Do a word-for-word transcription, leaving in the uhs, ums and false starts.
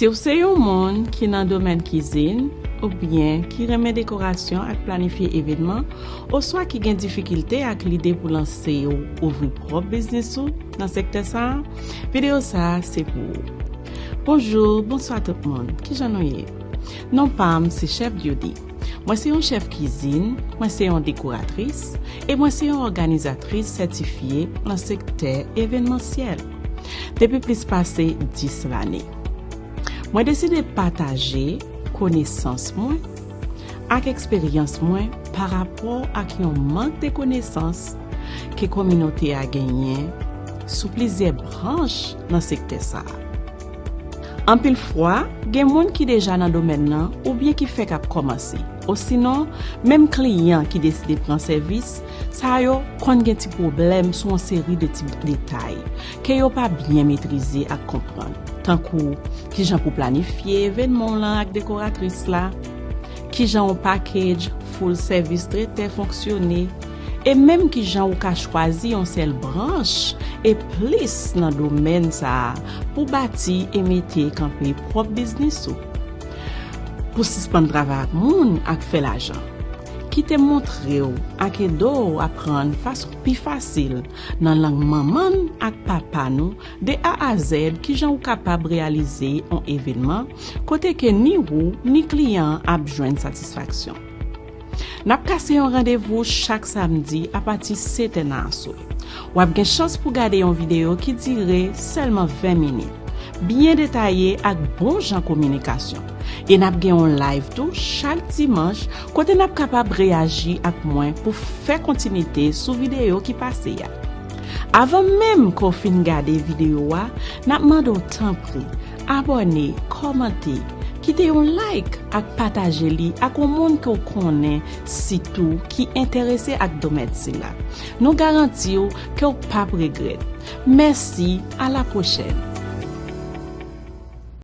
Si w se yon moun ki nan domèn kizin, oubyen ki renmen dekorasyon ak planifye evènman, oswa ki gen difikilte ak lide pou lanse w ouvri pwòp biznis ou nan sektè sa a, videyo sa a se pou ou. Bonjou, bonswa tout moun, kijan nou ye? Non pa m se Chèf Judy. Mwen se yon chèf kizin, mwen se yon dekoratris, e mwen se yon òganizatris sètifye nan sektè evènmansyèl depi plis pase dis lane. Mwen deside pataje konesans mwen ak eksperyans mwen parapò ak yon mank de konesans ke kominote a genyen sou plizyè branch nan sektè sa a. Anpil fwa, gen moun ki deja nan domèn nan oubyen ki fèk ap kòmanse. Osinon, menm kliyan ki deside pran sèvis, sa yo konn gen ti pwoblèm sou yon seri de ti detay ke yo pa byen metrize ak konprann, tankou kijan pou planifye evènman w lan ak dekoratris la, kijan yon package full service trete fonksyone, e menm kijan ou ka chwazi yon sèl branch e plis nan domèn sa a pou bati e mete kanpe pwòp biznis ou. Pou sispann travay ak moun ak fè lajan. Kite m montre w ak ede w aprann fason pi fasil nan lang manman n ak papa nou de A a Z kijan ou kapab reyalize yon evènman kote ke ni ou ni kliyan an ap jwenn satisfaksyon. N ap kase yon randevou chak samdi apati sèt è nan aswè. W ap gen chans pou gade yon videyo ki dire sèlman ven minit, byen detaye ak bon jan kominikasyon. E n ap gen yon live tou chak dimanch kote n ap kapab reyaji ak mwen pou fè kontinite sou videyo ki pase a. Avan menm ke w fin gade videyo a, n ap mande w tanpri, abòne, kòmante, kite yon like ak pataje li ak yon moun ke w konnen sitou ki enterese ak domèn sila. Nou garanti w ke w p ap regrèt. Mèsi, a la pwochèn.